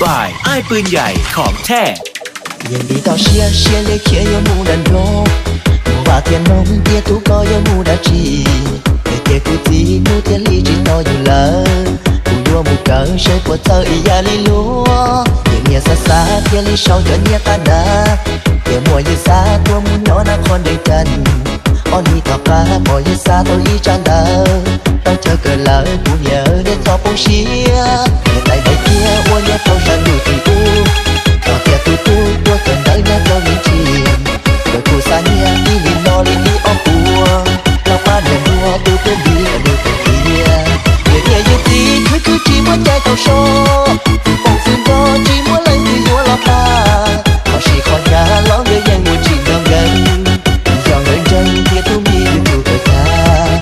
Bài Ai Pw Nchais Khom Thej. Yeej li tau siab siab li khiav yuav mus nram nroog, mus vaj thiab noog tias tub koj yuav mus dab tsi. Hais tias kuv txiv kuv thiaj li tsis tos yus lawm, kuv yuav mus kawm seb puas txawj ib yam li luag. Yeej niaj xav xav thiaj li sau cov nyiaj qab nab, tias muaj yawg xav tuaj mus nyob nab qhov ntees cas. Ob hlis tom qab pom yawg xav tau ib tsab ntawv, tau chaw kawm lawm kuv niam niaj txhob poob siab. Niam tais hais tias ua nyob rau sawv ntuj tim ub, txog tias tus tub tuaj kawm ntawv nyob rau me ntsis, nkawd kuj xa nyiaj ib hlis no li ib ob puas, los pab niam nrog tus tub nti nws tus tiag. Niam niam yawg txiv khwv khwv tsis muaj cai tau so, txwm poob txwm nrog tsis muaj leej twg yuav los pab. Qhov siv qhov hnyav los nkawd yeej ua tsis nrog nkawd, yog nkawd ntseeg tias tub nti yus tus kawm tag.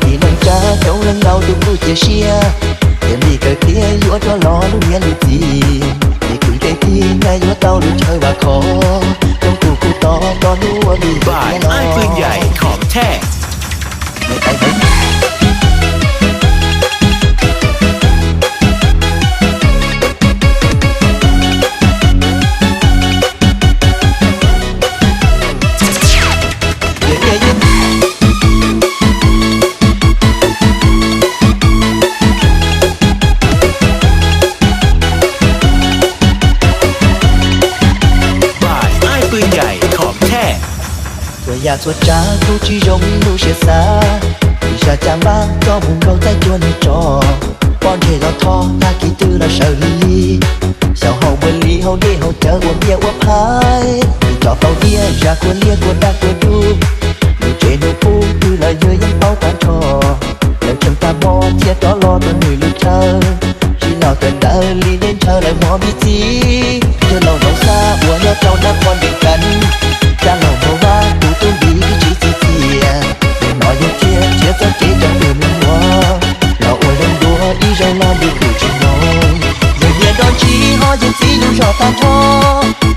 Vim neej tsa coob leej ntau tus kuj cia siab, tias nti kawm thiab yuav rov los lub niam lub txiv. Vim kwv tij tij nyab yuav tau lub chaw vam khov, roob kuj kuj tos rau hnub ua nti kawm thiab los. Txhua yam txhua tsav kuj tsis zoo lub siab xav, vim zaj caj npab tso mus nkaug txaij cuag nws tso, poj ntseg los thov tag kis twg los sawv lig lig, xyaum haus npua li haus dej haus cawv ua npiaj ua phais, vim tso tau tias zaj kua liag kua daj kua dub, lub tsev nws pub twg los yawg yeej paub tag nrho. Lawv tseem tag hmo thiaj rov los rau nws lub chaw, tsis los kawm ntawv li nej ntshaw lawv mov me txiv. Yawg laus Ntxoov Xab uas nyob rau nab qhov ntees cas, caj laus Ntxoov Vaj tus tub nti twb tsis txi txias. Nim no yawg thiaj nrhiav txoj kev coj tus me nyuam los ua zoo dua ib zaug los nws kuj tsis hnov. Yawg niam nrog ntsis ho yawg txiv lub zog tag nrho,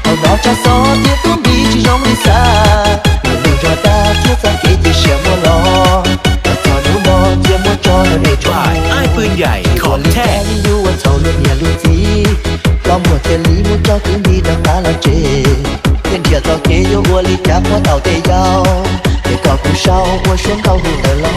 thaum no tshaj xov tias tub nti tsis zoo li xav. Yawg lub zog dab thiab txoj kev cia siab muaj los, txog hnub no cia muab tso rau dej tso mus. Ua li cas li yus ua txhaum luag niam luag txiv, los muag thiaj li muab tso tub nti rov qab los tsev. Thiaj nrhiav txoj kev yuav ua li cas puag thaum tej yau, ces kom kuv sau ua suab nkauj hu tawm los.